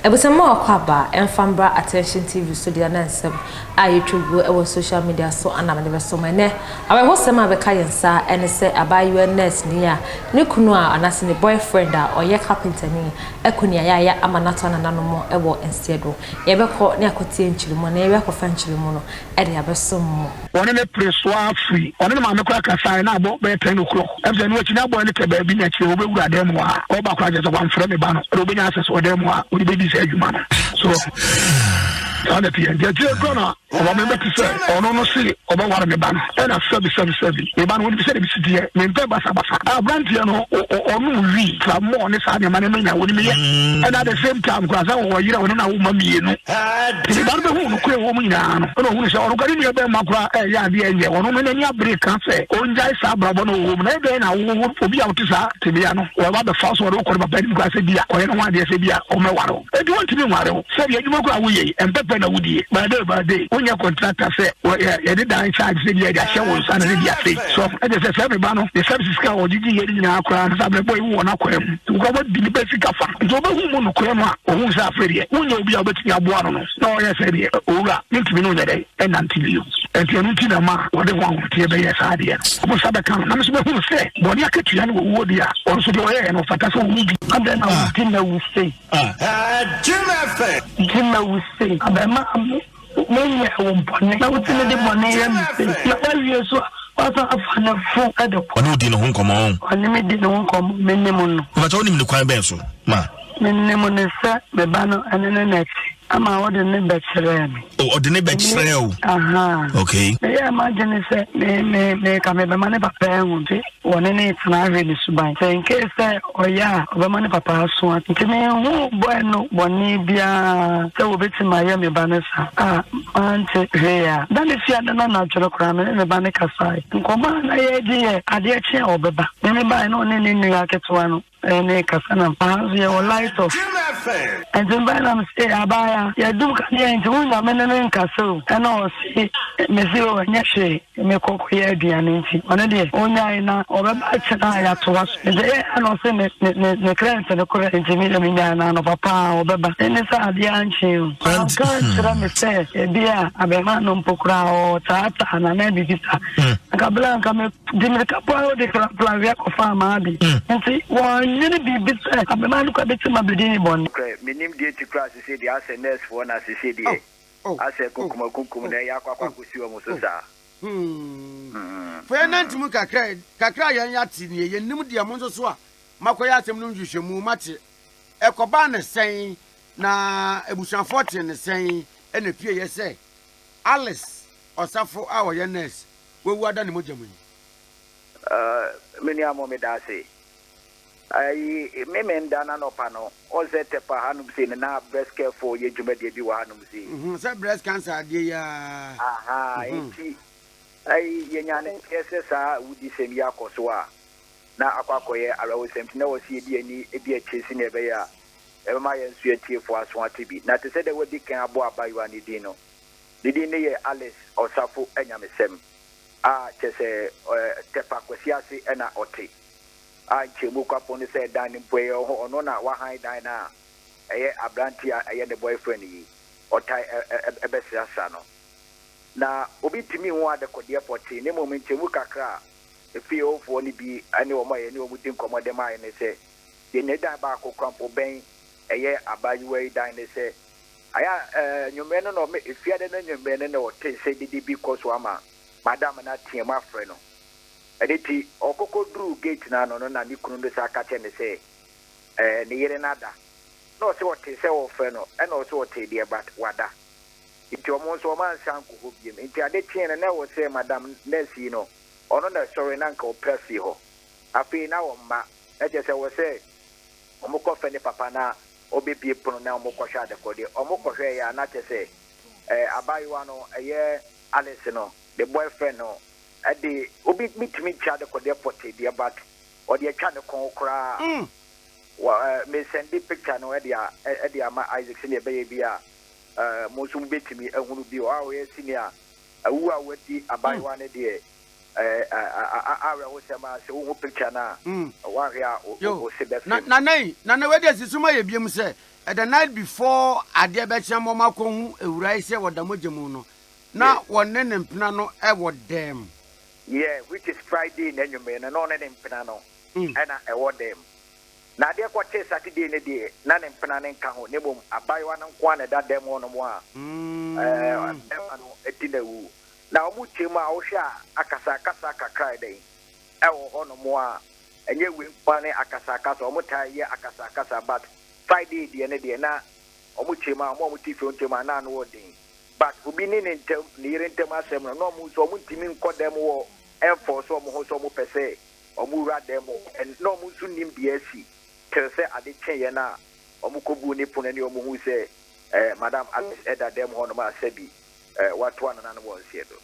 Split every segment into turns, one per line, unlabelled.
Abusua ma wakɔ aba ɛmfa mbra Attention TV so deɛ na nsɛm a yɛtwa guo ɛwɔ social media so ana mede bɛso mo ɛnɛ. Awerɛhosɛm a bɛka yɛn nsa ɛne sɛ abaayewa nurse ni a ne kunu a anaasɛ ne boyfriend a ɔyɛ carpenter ni aku nea yɛayɛ ama no ato anananom ɛwɔ nseɛ do. Yɛbɛkɔ ne akɔtie nkyeremu anaa yɛbɛ akɔfa nkyeremu no ɛde abɛsom mo.
Ɔne no pere so ara firi ɔne ne maame koraa kasaeɛ na abɔ bɛyɛ ten o'clock. Ɛm sɛ ɛno akyi na boy no tɛ baabi na akyire ɔbɛwura dan mu hɔ a ɔba koraa kyerɛ sɛ wamfrɛ me ba no ɛna ɔbɛnya access wɔ dan mu hɔ a ɔde bɛdi saa adwuma no. So saa na ɛteɛ. Nti akyire koraa na ɔma me bɛte sɛ ɔno no se ɔbɛware me ba no ɛna sɛbi sɛbi sɛbi me ba no ɔnim sɛdeɛ mesi teɛ mempɛ basabasa. Aberanteɛ no ɔnom wii, tramɔɔ ne saa nneɛma nneɛma nyinaa ɔnim yɛ ɛna at the same time koraa sɛ ɔwɔ yere a ɔne no awo mma mmienu. Nti ne ba no bɛhuu nokorɛ wɔ mu nyinaa no, ɛna ɔhunu sɛ ɔno koraa ne nua bɛrima koraa ɛreyɛ adeɛ ɛnyɛ ɔno no n'ani abere ka sɛ ɔngyae saa abrabɔ no ɔwɔ mu. Na ɛdɛn na wo obi a wote saa tebea no wɔba bɛfa wo sɛ ɔde wo kɔ ne papa anim koraa sɛ bi a ɔyɛ ne ho adeɛ sɛ bi a ɔmmɛware wo. Enti wɔntumi nware wo. Sɛdeɛ adwuma koraa woyɛ yi, ɛmpɛpɛ na wodie. By day by day, wonyɛ contractor sɛ yɛde dan charge sɛ bi a yɛde ahyɛ wo nsa na ne de asɛi. So ɛkyɛ sɛ sɛ me ba no ne services sika a ɔgyegye yɛ no nyinaa koraa no sɛ abrabɔ yi wowɔ n'akwaa mu. Nti wokora woadi ne ba sika fa. Nti ɔbɛhu mu nokorɛ no a, ɔhuu sɛ afei deɛ wonyɛ obi a wobɛtumi aboa no no, na ɔyɛ sɛ deɛ owura mentumi ne wo nyɛ dɛn ɛnante bio. Nti ɛno nti na ɛma wɔde ho ahoteɛ bɛyɛɛ saa adeɛ no. Wɔn nsa bɛka no, na me nso mɛhunu sɛ bɔne akatua ne owuo deɛ a, ɔno nso deɛ ɔyɛeɛ no ɔfata sɛ ɔwu bi.
Adɛn na wodi m'awu sei? Di m'awu sei, abɛma Menyɛɛ wo bɔne, na wotumi de bɔne yɛ me sei, na woawie nso a, woasan afa ne fo de kɔ.
Ɔne wo di ne ho nkɔmmɔ ɔn?
Ɔne me di ne ho nkɔmmɔ, menim no.
Mepakyɛ wonim no kwan bɛn so ma?
Menim no sɛ me ba no ne no na ɛte, ama ɔde ne bɛkyerɛɛ me.
Oh, ɔde ne bɛkyerɛɛ wo?
Ahaa.
Okay.
Meyɛɛ m'adwene sɛ me me meka mebɛma ne papa ahu nti wɔne ne tena ahwɛ ne suban. Sɛ in case sɛ Ɔyɛ a, ɔbɛma ne papa aso ate. Nti menhuu bɔe no bɔne biara sɛ wɔbɛtumi ayɛ me ba no saa a mante hwee a. Da no fiada no anadwo no koraa, me ne me ba no kasae. Nkɔmmɔ a na yɛredi yɛ adeɛ kye a ɔbɛba. Me mebaeɛ na ɔne ne nua ketewa no ne rekasa na aha nso yɛwɔ light off. Nti mebaeɛ na mese, Abaayewa, yɛadum kanea nti wonnya me ne no nkasa o. Ɛna ɔse, mese o ɛnyɛ hwee. Mekɔ kɔyɛ aduane nti ɔno deɛ ɔnyae na ɔbɛba akyena a yɛatoa so nti ɛyɛ a na ɔse ne ne ne ne client no korɛ nti me deɛ menyaa no anɔpa paa ɔbɛba ɛne sɛ adeɛ ankye o. Wanka ankyerɛ me sɛ ebi a abɛɛmaa no mpo koraa ɔɔtaataa no anaa biribi saa. Anka berɛ a anka me de mirika po ara de prapra kɔfaa m'ade nti wɔnnwene biribi sɛ abɛɛmaa no koraa bɛtumi abɛdi ne bɔne.
Nokorɛ, mennim deɛ nti koraa sesei deɛ asɛ nurse foɔ na sesei deɛ Asɛ kunkum akunkum na ɛyɛ akɔ akɔ akɔsi wɔn so saa.
Hmm. Fa yɛn nante mu kakra, kakra a yɛn yɛate nie, yɛnnim deɛ mo nso so a moakɔyɛ asɛm no nhwehwɛmu moate. Ɛkɔbaa no sɛn na abusuafoɔ tee no sɛn na ɛpieeɛ sɛ Alice Ɔsafo a ɔyɛ nurse wawu ada ne mogya mu yi?
Uh, me nua mo meda ase. Ayi, me menda no anɔpa no, wohu sɛ Tɛpa hanom sei no na breast care foɔ yɛ dwumadie bi wɔ hanom sei.
Mhm, sɛ breast cancer adeɛ yi ara.
Ahaa, enti ayi, yɛnya ne nteɛ sɛ saa awudisɛm yi akɔ so a, na akɔ akɔyɛ awerɛhosɛm nti na ɛwɔ sɛ yɛde yɛn ani di akyire sɛnea ɛbɛyɛ a ɛbɛma yɛn nso yɛn atiefoɔ aso ate bi. Na te sɛ deɛ woadi kan abɔ abaayewa no din no, ne din no yɛ Alice Ɔsafo Anyamesɛm a kyerɛ sɛ Tɛpa Kwasiase na ɔte. a nkyɛnmu kwapɔn no sɛ dan no mpo ɛyɛ ɔho ɔno na wahan dan no a ɛyɛ aberanteɛ a ɛyɛ ne boyfriend yi ɔtae bɛsrasra no. Na obi ntumi nhu adekodeɛ pɔtee na mmom nkyɛnmu kakra a efie hɔfoɔ no bi ne wɔn a yɛne wɔn di nkɔmmɔ de maeɛ ne sɛ deɛ ne dan baako kora mpo bɛn ɛyɛ abaayewa yi dan ne sɛ ayɛ a anwummerɛ no na ɔme efiada no anwummerɛ no na ɔte sɛ dede bi kɔ so ama madam no ateam afrɛ no. Ɛno nti, ɔkɔkɔduruu gate no ano no na ne kunu no san ka kyerɛɛ no sɛ ɛɛ ne yere no ada. Na ɔse ɔtee sɛ wɔrefrɛ no, ɛna ɔse ɔtee deɛ but wada. Nti wɔn nso wɔn ansan ankɔ hɔ biom. Nti ade kyeeɛ no na ɛwɔ sɛ madam nurse yi no, ɔno na ɛsɔre na anka ɔpra fie hɔ. Afei na ɔmma, na kyerɛ sɛ ɛwɔ sɛ wɔkɔfrɛ ne papa na ɔbɛbue pono na wɔkɔhwɛ adekodeɛ. Wɔkɔhwɛeɛ a na kyerɛ sɛ ɛɛ abaayewa no, ɛyɛ Alice no, ne boyfriend no Ɛde obi metumi nkyɛ adekodeɛ pɔtee deɛ but ɔde atwa ne kɔn koraa wɔ ɛ me sɛnde picture no ɛde a ɛde ama Isaac sɛdeɛ ɛbɛyɛ bi a ɛ mo nso mobɛtumi ahunu bi ɔ a ɔyɛ senior awu a wadi abaayewa no deɛ ɛ awerɛhosɛm a sɛ wohu picture no a woahwɛ a
Yo,
wo se
na
bɛfem.
Nana yi, Nana wei deɛ si so ma yɛ biom sɛ. The night before adeɛ bɛkye ama wɔakɔhu awuraa yi sɛ wɔda mogya mu no, na wɔne ne mpena no wɔ dɛm.
Yeah, which is Friday n'anwummere no, na ɔne ne mpena no na ɛwɔ dɛm. Na adeɛ kɔkyee Saturday no deɛ, na ne mpena no nka ho, na mmom abaayewa no nko ara na ɛda dɛm hɔnom a bɛrima no di no awu. Na wɔkyɛ mu a, wohwɛ a akasakasa kakra yɛ dɛn ɛwɔ hɔnom a, ɛnyɛ wei nko ara ne akasakasa, wɔtaa yɛ akasakasa but Friday deɛ no deɛ na wɔkyɛ mu a, wɔn a wɔte fie ntam a na ano wɔ den. But obi ne ne ntam, ne yere ntam asɛm no, na wɔn nso wɔntumi nkɔ dɛm hɔ ɛnfɔɔso wɔn ho sɛ wɔpɛ sɛ Wɔwura dan mu hɔ na wɔn nso nnim deɛ asi till sɛ ade kyeeɛ no a wɔkɔbuu ne pono ani a wɔhuu sɛ eh, Madam Alice da dan mu hɔnom a sɛbi eh, watoa nananom wɔ nseɛ do.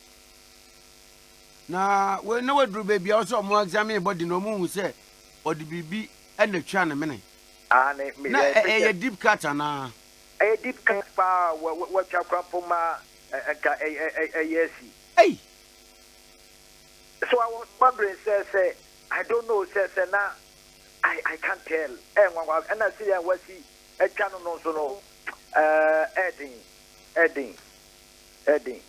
Na wei na waduru baabi a ɔsɛ wɔn examine body no wɔn hu sɛ ɔde biribi na atwa ne mene.
Aane, me,
Na
eh,
ɛyɛ
pictures.
deep cut anaa?
Ɛyɛ deep cut paa, wa, wa, watwa koraa mpo ma eh, nka ɛyɛ asi.
Ei!
So I was wondering sɛ sɛ I don't know sɛ sɛ na I I can't tell ɛyɛ nwanwa ɛna sɛdeɛ a wasi atwa no no nso no ɛɛ ɛɛden ɛɛden ɛɛden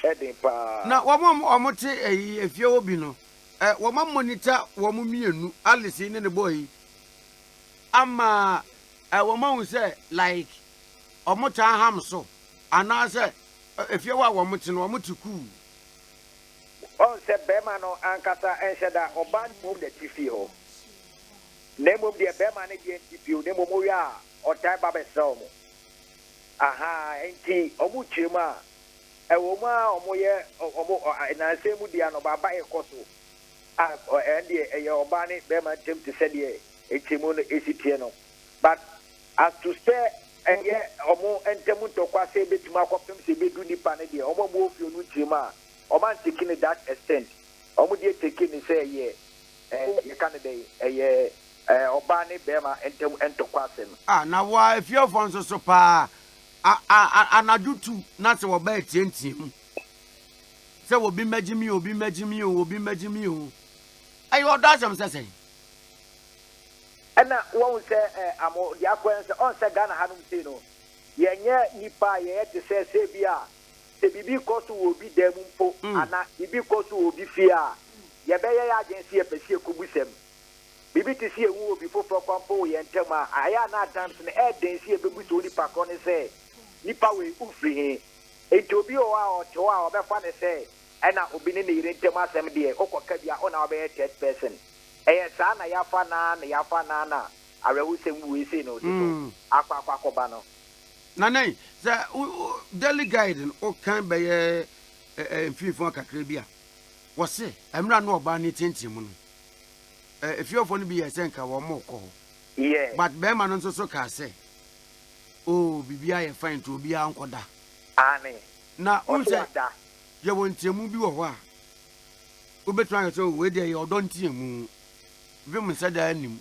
ɛɛden paa.
Na wɔn a wɔte ɛyi efie hɔ bi no ɛ wɔn amonita wɔn mmienu Alice yi ne ne boy yi ama ɛ wɔn ahu sɛ like wɔn taa ham so anaasɛ efie hɔ a wɔn te no wɔn te cool.
Ɔn sɛ bɛɛma no ankasa nhyɛ da, ɔbaa no mmom na ɛte fie hɔ. Na mmom deɛ bɛɛma no deɛ nte fie o, na mmom wohwɛ a ɔtae ba bɛsra wɔn. Ahaa, nti wɔn kyerɛ mu a, ɛwɔ mu ara wɔn yɛ wɔn, nnansa yi mu deɛ anɔbaaba rekɔ so a, ɛn deɛ ɛyɛ ɔbaa ne bɛɛma ntam te sɛ deɛ nkyerɛmu no si teɛ no. But as to sɛ ɛyɛ wɔn ntam ntɔkwa sɛ ɛbɛtumi akɔpem sɛ ɛbɛdu nnipa no deɛ, wɔn a wɔwɔ fie no nkyerɛ mu a, wɔn antake no that extent. Wɔn deɛ take no sɛ ɛyɛ eh, yɛka no dɛn, ɛyɛ eh, ɔbaa ne barima ntam ntɔkwa asɛm.
Ah, na wo ara efiefoɔ nso so paa, a, a, a, anadwo tu na sɛ wɔba atiantia mu sɛ obi mmɛgye me o, obi mmɛgye me o, obi mmɛgye me o. Ɛyɛ ɔdɔ asɛm sɛ sɛn?
Ɛna wahu sɛ eh, amo deɛ akɔyɛ no sɛ ɔn sɛ Ghana hanom sei no yɛnyɛ nipa a yɛyɛ te sɛ sɛ bi a sɛ biribi kɔ so wɔ obi dan mu mpo ana biribi kɔ so wɔ obi fie a yɛbɛyɛ yɛ adwene sɛ yɛpɛ sɛ yɛkɔbu sɛm. Biribi te sɛ yɛhu obi foforɔ kora mpo wɔ yɛn ntam a ayɛ a na at times no ɛyɛ den sɛ yɛbɛbu sɛ onipa korɔ ne sɛ nipa wei wofiri he. Nti obi wɔ hɔ a ɔte hɔ a ɔbɛfa no sɛ ɛna obi ne ne yere ntam asɛm deɛ wokɔka bi a wo na wobɛyɛ third person. Ɛyɛ saa na yɛafa no ara na yɛafa no ara na awerɛhosɛm wei sei no nso so akɔ akɔ akɔba no.
Nana yi, sɛ wo wo Daily Guide no wokan bɛyɛ ɛ ɛ mfinimfini kakra bi a, wɔse mmerɛ a na ɔbaa no reteatea mu no, ɛ efiefoɔ no bi yɛɛ sɛ nka wɔn rekɔ hɔ.
Yeah.
But bɛrima no nso so kaa sɛ, oh biribiara yɛ fine nti obiara nkɔda.
Aane.
Na wohu
Ɔse
sɛ
wada.
yɛwɔ nteamu bi wɔ hɔ a, Wobɛtumi aka sɛ, 'O, wei deɛ ɛyɛ ɔdɔ nteamu. Vim nhyɛ da nni mu.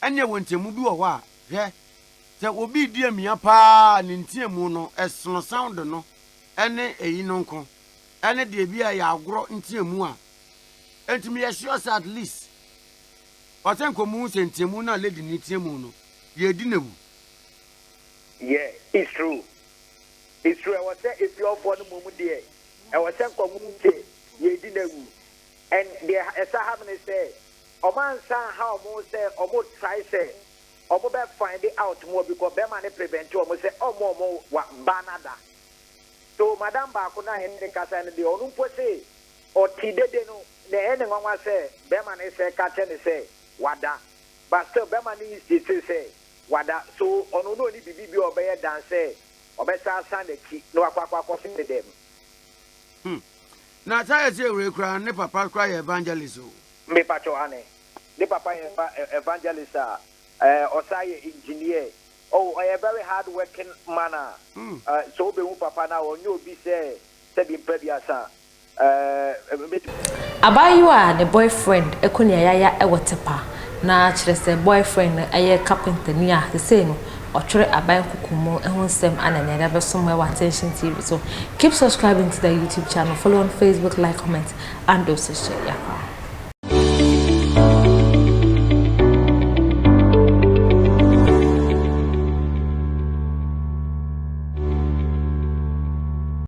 Ɛnneɛ wɔ nteamu bi wɔ hɔ a, hwɛ, sɛ obi redi amia paa a, ne nteamu no, ɛsono sound no ne eyi no nko, ɛne deɛ bi a ɛyɛ agorɔ nteamu a. Enti meyɛ sure sɛ at least, ɔsɛ nka ɔmo hu sɛ nteamu no a lady no reteamu no, yɛredi no awu.
Yeah, it's true. It's true, ɛwɔ sɛ efiɔfoɔ no mmom deɛ, ɛwɔ sɛ nka ɔmo hu sɛ yɛredi no awu. And deɛ ɛsa ha me ne sɛ, ɔmo ansa anha ɔmo sɛ ɔmo try sɛ ɔmo bɛ find out more because bɛrima no prevent ɔmo sɛ ɔmma ɔmo wa ba no ada. So madam baako no a yɛne no kasae no deɛ, ɔno mpo se ɔte dede no na ɛyɛ no nwanwa sɛ bɛrima no sɛ ka kyerɛ no sɛ wada. But still bɛrima no insist sɛ wada. So ɔno na ɔnni biribi bio a ɔbɛyɛ than sɛ ɔbɛsan asan n'akyi na wakɔ akɔ akɔhyɛ ne dɛm.
Hmm. Na saa yɛ sɛ wei koraa ne papa koraa yɛ evangelist o.
Me pakyɛw ane. Ne papa yɛ evangelist a eh, ɔsan yɛ engineer. Oh, ɔyɛ very hard working man a eh, sɛ wobɛhu papa no a ɔnyɛ obi sɛ sɛbi mpɛ aduasa eh, mɛtumi.
Abaayewa a ne boyfriend kɔ nea yaya wɔ Tepa na kyerɛ sɛ boyfriend no yɛ carpenter ni a sesei no ɔtwere aban kuku mu ho nsɛm ana nea yɛde abɛsom mo wɔ Attention TV so. Keep subscribing to the YouTube channel, follow on Facebook, like, comment and also share. Yakra.